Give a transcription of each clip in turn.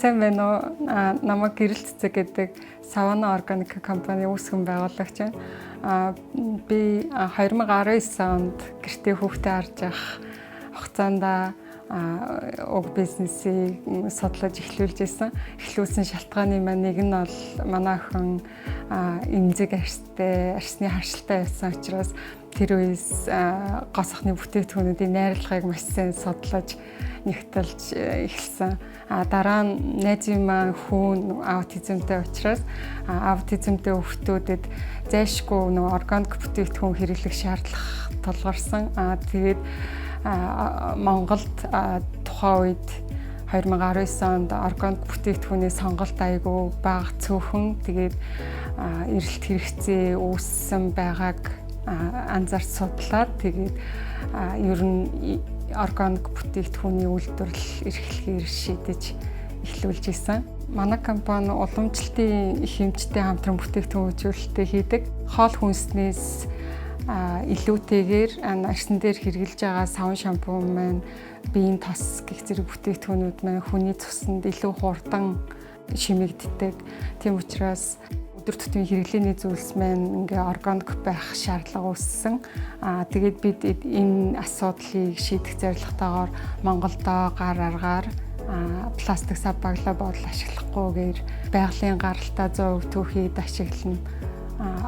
Сайн байна уу? Намайг Гэрэл Цэцэг гэдэг Savana Organic компани үүсгэн байгуулагч байна. Би 2019 онд гэртээ хүүхдээ харж явах хугацаанд уг бизнесийг судлаж эхлүүлж исэн. Эхлүүлсэн шалтгааны маань нэг нь бол манай охин эмзэг арьстай, арьсны харшилтай байсан учраас тэр үеэс гоо сайхны бүтээгдэхүүнүүдийн найрлагыг маш сайн судлаж нягталж эхэлсэн. Дараа нь найзын маань хүүн аутизмтай учраас аутизмтай хүүхдүүдэд зайлшгүй нөгөө органик бүтээгдэхүүн хэрэглэх шаардлага тулгарсан. Тэгээд Монголд тухайн үед 2019 онд органик бүтээгдэхүүний сонголт аягүй бага, цөөхөн, тэгээд эрэлт хэрэгцээ үүссэн байгааг анзаарч судлаад, тэгээд ер нь органик бүтээгдэхүүний үйлдвэрлэл эрхлэхээр шийдэж эхлүүлж исэн. Манай компани уламжлалтын их эмчтэй хамтран бүтээгдэхүүн үйлдвэрлэлтэй хийдэг. Хоол хүнснээс илүүтэйгээр арьсан дээр хэрэглэж байгаа савн, шампунь маань, биеийн тос гэх зэрэг бүтээгдэхүүнүүд маань хүний цуснд илүү хурдан шимэгддэг. Тийм учраас өдөр тутмын хэрэглээний зүйлс маань ингээ органик байх шаардлага үүссэн. Тэгээд бид энэ асуудлыг шийдэх зорилготойгоор Монголдоо гар аргаар пластик сав баглаа бодол ашиглахгүйгээр байгалийн гаралтай 100% түүхийд ашиглана,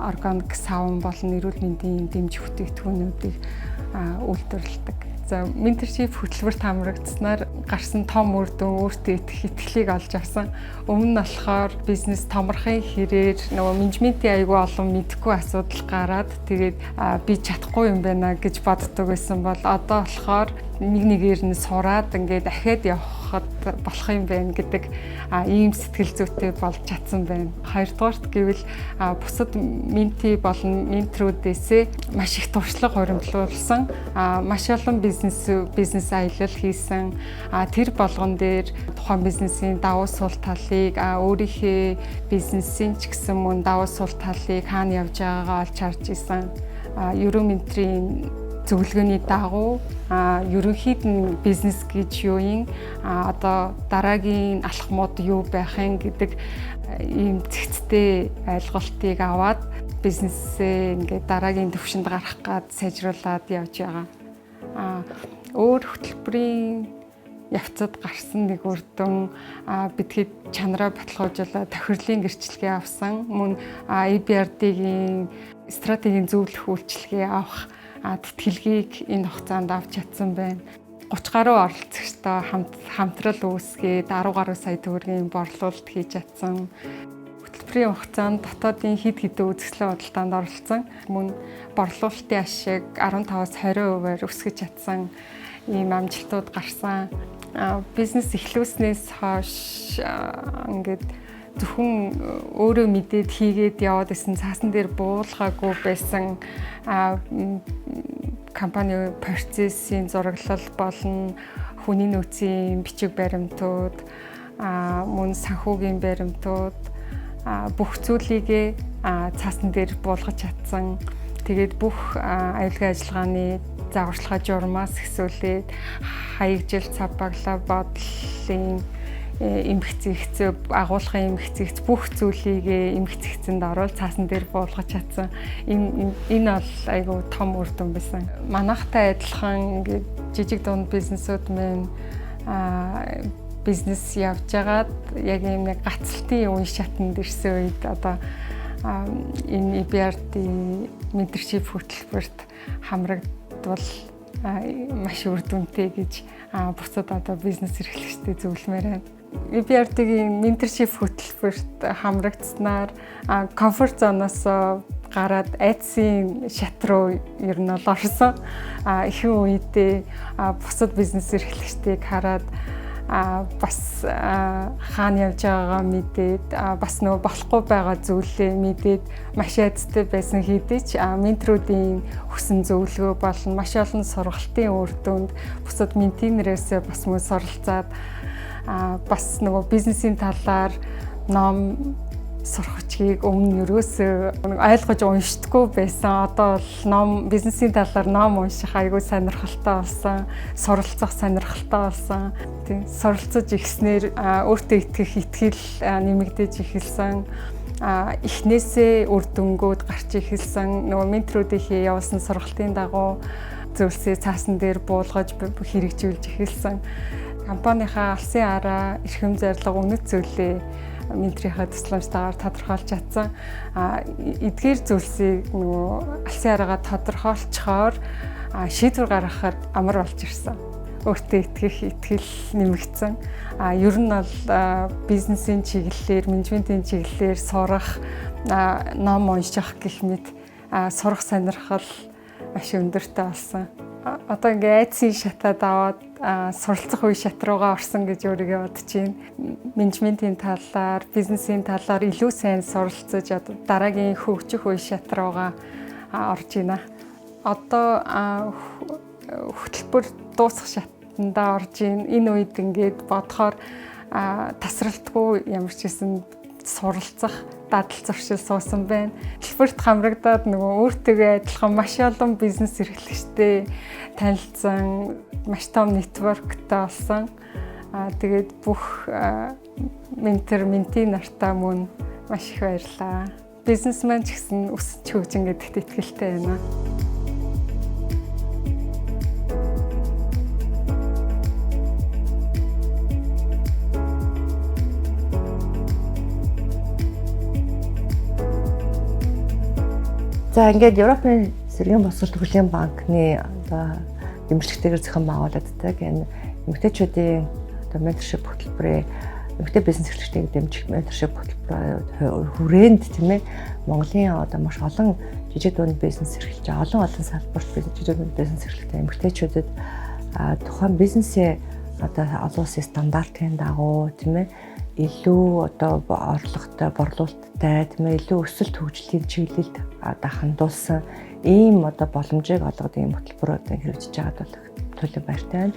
органик савн болон эрүүл мэндийн дэмжих бүтээгдэхүүнүүдийг үйлдвэрлэдэг. За, mentorship хөтөлбөрт хамрагдсанаар гарсан том үр дүн өөртөө итгэх итгэлийг олж авсан. Өмнө нь болохоор бизнес томорхын хэрээр нөгөө менежментийн аягүй олон мэдэхгүй асуудал гараад, тэгээд би чадахгүй юм байна гэж боддог байсан бол одоо болохоор нэг нэгээр нь сураад ингээд дахиад явхад болох юм байна гэдэг ийм сэтгэл зүйтэй болж чадсан байна. Хоёрдугаарт гэвэл бусад mentee болон менторүүдээсээ маш их туршлага хуримтлуулсан. Маш олон бизнес аялал хийсэн. Тэр болгон дээр тухайн бизнесийн давуу сул талыг, өөрийнхөө бизнесийн ч гэсэн мөн давуу сул талыг, хаана явж байгаагаа олж харж исэн. Ерөн менторын зөвлөгөөний дагуу ерөнхийд нь бизнес гэж юу юм, одоо дараагийн алхмууд юу байх юм гэдэг ийм цэгцтэй ойлголтыг аваад бизнесээ ингээд дараагийн түвшинд гарах гад сайжруулад явж байгаа. Өөр хөтөлбөрийн явцад гарсан нэг үр дүн бид хэд чанараа баталгаажуулаад тохирлын гэрчлэгээ авсан. Мөн EBRD-гийн стратегийн зөвлөх үйлчилгээ авах тэтгэлгийг энэ хугацаанд авч чадсан байна. 30 гаруй оролцогчтой хамтрал үүсгээд 10 гаруй сая төгрөгийн борлуулалт хийж чадсан. Хөтөлбөрийн хугацаанд дотоодын хэд хэдэн үзэсгэлэн худалдаанд оролцсон. Мөн борлуулалтын ашиг 15-аас 20%-аар өсгөж чадсан ийм амжилтууд гарсан. Бизнес эхлүүлснээс хойш ингээд зөвхөн өөрөө мэдээд хийгээд яваад исэн, цаасан дээр буулгаагүй байсан компани процессын зураглал болон хүний нөөцийн бичиг баримтууд, мөн санхүүгийн баримтууд, бүх зүйлийгээ цаасан дээр буулгаж чадсан. Тэгээд бүх аюулгүй ажиллагааны загварчилгаа журмаас эхлүүлээд хаягжил, цав баглаа бодлын эмх зэгц, агуулгын эмх зэгц, бүх зүйлийг эмх зэгцэнд оруул цаасан дээр буулгаж чадсан. Энэ бол аягүй том үр дүн байсан. Манайхтай адилхан ингээд жижиг дунд бизнесүүд мэн бизнес явж байгаад яг ийм нэг гацалтын үе шатанд ирсэн үед одоо энэ EBRD mentorship хөтөлбөрт хамрагдвал маш үр дүнтэй гэж бусад одоо бизнес эрхлэгчдэд зөвлөмөөр байна. EBRD-гийн mentorship хөтөлбөрт хамрагдсанаар comfort zone-оос гараад айдсын шат руу ер нь бол орсон. Ихэнх үедээ бусад бизнес эрхлэгчдийг хараад бас хаана явж байгаагаа мэдээд, бас нөгөө болохгүй байгаа зүйлээ мэдээд маш айдастай байсан хэдий ч менторуудын хүсэн зөвлөгөө болон маш олон сургалтын үр дүнд бусад mentee нарээсээ бас мөн суралцаад, бас нөгөө бизнесийн талаар ном Сурах хүчийг өмнө ерөөсөө ойлгож уншдаггүй байсан. Одоо бол ном, бизнесийн талаар ном унших айгүй сонирхолтой болсон. Суралцах сонирхолтой болсон. Тийм, суралцаж ихснээр өөртөө итгэх итгэл нэмэгдэж эхэлсэн. Эхнээсээ үр дүнгууд гарч эхэлсэн. Нөгөө менторуудынхээ явуулсан сургалтын дагуу зүйлсээ цаасан дээр буулгаж хэрэгжүүлж эхэлсэн. Компанийнхаа алсын араа, эрхэм зорилго, үнэт зүйлээ менторийнхаа тусламжтайгаар тодорхойлж чадсан. Эдгээр зүйлсийг нөгөө алсын араагаа тодорхойлцохоор шийдвэр гаргахад амар болж ирсэн. Өөртөө итгэх итгэл нэмэгдсэн. Ер нь бол бизнесийн чиглэлээр, менежментийн чиглэлээр сурах, ном унших гэх мэт сурах сонирхол маш өндөртэй болсон. Одоо ингээ айдсын шатаад аваад суралцах үе шат руугаа орсон гэж өөрийгөө бодож байна. Менежментийн талаар, бизнесийн талаар илүү сайн суралцаж дараагийн хөгжих үе шат руугаа орж байна. Одоо хөтөлбөр дуусах шатандаа орж байна. Энэ үед ингээд бодохоор тасралтгүй ямар ч гэсэн суралцах дадал зуршил суусан байна. Төлбөрт хамрагдаад нөгөө өөртөөгөө адилхан маш олон бизнес эрхлэгчтэй танилцсан, маш том network тэй болсон. Тэгээд бүх ментор, mentee нартаа мөн маш их баярлалаа. Бизнесмен ч гэсэн өсөж хөгжин гэдэгт итгэлтэй байна. За, ингээд Европын сэргээн босголт төгөлгийн банкны одоо дэмжлэгтэйгээр зохион байгуулагддаг энэ эмэгтэйчүүдийн одоо mentorship хөтөлбөрийн, эмэгтэй бизнес эрхлэгчдийг дэмжих mentorship хөтөлбөрийн хүрээнд, тийм ээ, Монголын одоо маш олон жижиг дунд бизнес эрхэлж байгаа, олон олон салбарт бизнес, жижиг дунд бизнес эрхлэгтэй эмэгтэйчүүдэд тухайн бизнесээ одоо олон улсын стандартын дагуу, тийм ээ, илүү одоо орлоготой, борлуулалттай, тийм ээ, илүү өсөлт хөгжлийн чиглэлд одоо хандуулсан ийм одоо боломжийг олгодог ийм хөтөлбөр одоо хэрэгжиж байгаад бол туйлын баяртай байна.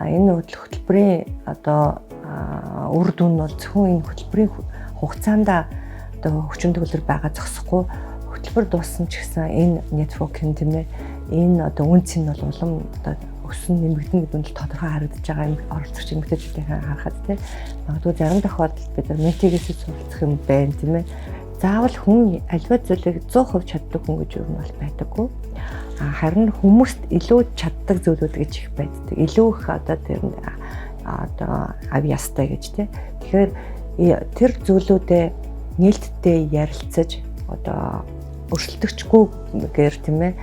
А энэ хөтөлбөрийн одоо үр дүн нь бол зөвхөн энэ хөтөлбөрийн хугацаанд одоо хүчин төгөлдөр байгаа зогсохгүй, хөтөлбөр дууссан ч гэсэн энэ networking, тийм ээ, энэ одоо үнэ цэн нь бол улам одоо өсөн, нэмэгдэнэ гэдэг нь тодорхой харагдаж байгаа юм, оролцогч эмэгтэйчүүдийн харахад, тийм. Магадгүй зарим тохиолдолд бид нар mentee гээс суралцах юм байна, тийм ээ. Заавал хүн аливаа зүйлийг 100% чаддаг хүн гэж юу нь бол байдаггүй. А харин хүмүүст илүү чаддаг зүйлүүд гэж их байдаг. Илүү их одоо тэр одоо авьяастай гэж, тийм. Тэгэхээр тэр зүйлүүдээ нээлттэй ярилцаж, одоо өрсөлдөгчгүйгээр, тийм ээ,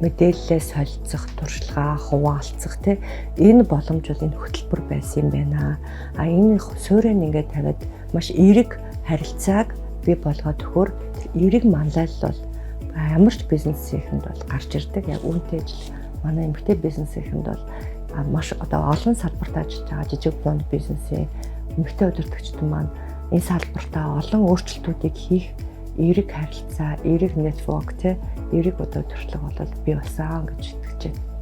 мэдээллээ солилцох, туршлагаа хуваалцах, тий, энэ боломж бол энэ хөтөлбөр байсан юм байна. А энэ суурийг ингээд тавиад маш эерэг харилцааг бий болгоод өгөхөөр тэр эерэг манлайлал бол ямар ч бизнесийнхэнд бол гарч ирдэг. Яг үүнтэй ижил манай эмэгтэй бизнесийнхэнд бол маш одоо олон салбарт ажиллаж байгаа жижиг дунд бизнесийн эмэгтэй удирдагчид маань энэ салбартаа олон өөрчлөлтүүдийг хийх эерэг харилцаа, эерэг network, тий, эерэг одоо туршлага бол бий болсон гэж итгэж байна.